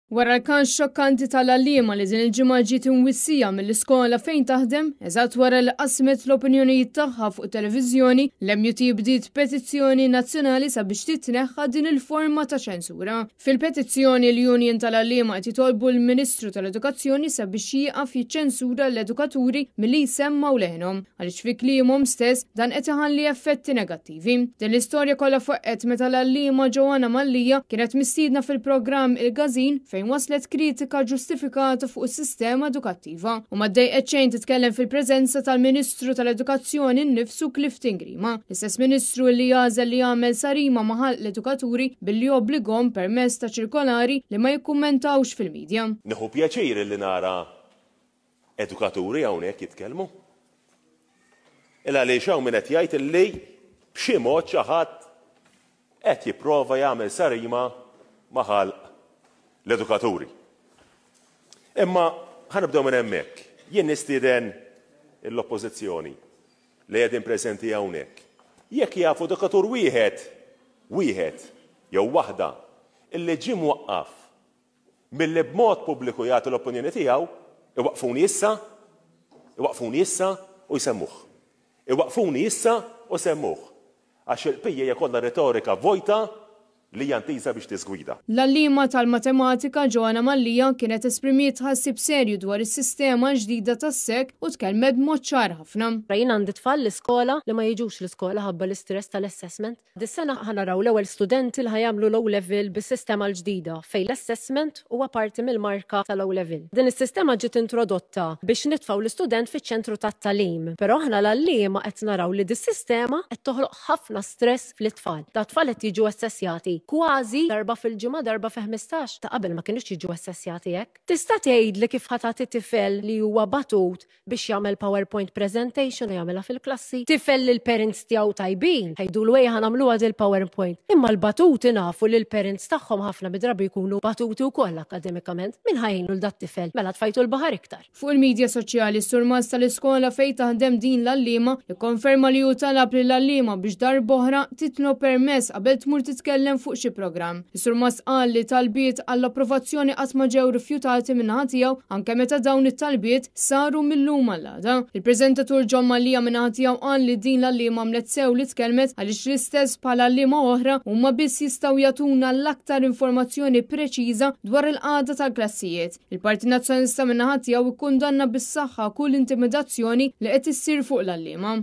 Wara l-każ xokkanti tal-għalliema li din il-ġimgħa ġiet imwissija mill-iskola fejn taħdem, eżatt wara li qasmet l-opinjonijiet tagħha fuq televiżjoni, l-MUT bdiet petizzjoni nazzjonali sabiex titneħħa din il-forma ta' ċensura. Fil-petizzjoni l-Union tal-Għalliema qed jitolbu l-Ministru tal-Edukazzjoni sabiex jieqaf jiċċensura l-edukaturi milli jsemmgħu leħinhom, għaliex fi kliemhom stess dan qed iħalli effetti negattivi. Din l-istorja kollha faqqgħet meta l-għalliema Joanna Mallia kienet mistiedna fil-programm Il-Każin fejn waslet kritika ġustifikata fuq is-sistema edukattiva u ma ddejqet xejn titkellem fil-preżenza tal-Ministru tal-Edukazzjoni nnifsu Clifton Grima, l-istess Ministru li għażel li jagħmel sarima ma' ħalq l-edukaturi billi jobbligahom permezz ta' ċirkolari li ma jikkummentawx fil-media. Nieħu pjaċir li nara edukaturi hawnhekk jitkellmu. Il għaliex hawn min qed jgħid illi b'xi mod xi ħadd qed jipprova jagħmel sarima ma' ħalq l-edukaturi. Imma ħa nibdew minn hemmhekk. Jien nistieden l-Oppożizzjoni li qegħdin preżenti hawnhekk. Jekk jafu edukatur wieħed, wieħed jew waħda illi ġie mwaqqaf Milli b'mod pubbliku jagħti l-opinjoni tiegħu, iwaqqfuni issa, iwaqqfuni issa u jsemmuh. Iwaqqfuni issa u semmuh. Għax il-qpija hija kollha retorika vojta li hija ntiża biex tiżgwida. L-għalliema tal-Matematika Joanna Mallia kienet esprimiet tħassib serju dwar is-sistema l-ġdida tas-SEC u tkellmet b'mod ċar ħafna. Jien għandi tfal l-iskola li ma jiġux l-iskola ħabba l-istress tal-assessment. Dis-sena ħa naraw l-ewwel studenti li ħa jagħmlu l-O Level bis-sistema l-ġdida fejn l-assessment huwa parti mill-marka tal-O Level. Din is-sistema ġiet introdotta biex nitfgħu l-istudent fiċ-ċentru tat-tagħlim, però aħna l-għalliema qed naraw li dis-sistema qed toħloq ħafna stress fl-itfal. Dat-tfal qed jiġu assessjati kważi darba fil-ġimgħa, darba fi 15. Ta' qabel ma kinux jiġu assessjati hekk. Tista' tgħidli kif ħa tagħti tifel li huwa batut biex jagħmel PowerPoint presentation u jagħmilha fil-klassi. Tifel li l-parents tiegħu tajbin, ħejdulu ejja ħa nagħmluha dil-PowerPoint. Imma l-batuti nafu li l-parents tagħhom ħafna mid-drabi jkunu batuti wkoll akkademikament. Min ħa jgħinu 'l dat-tifel? Mela tfajtu l-baħar iktar. Fuq il-midja soċjali, s-surmast tal-iskola fejn taħdem din l-għalliema ikkonferma li hu talab lill-għalliema biex darb'oħra titlob permess qabel tmur titkellem fuq xi programm. Is-surmast qal li talbiet għall-approvazzjoni qatt ma ġew rifjutati min-naħa tiegħu anke meta dawn it-talbiet saru mil-lum għall-għada. Il-preżentatur John Mallia min-naħa tiegħu qal li din l-għalliema għamlet sew li tkellmet għaliex l-istess bħal għalliema oħra huma biss jistgħu jagħtuna l-aktar informazzjoni preċiża dwar il-qagħda tal-klassijiet. Il-Partit Nazzjonalista min-naħa tiegħu kkundanna bis-saħħa kull intimidazzjoni li qed issir fuq l-għalliema.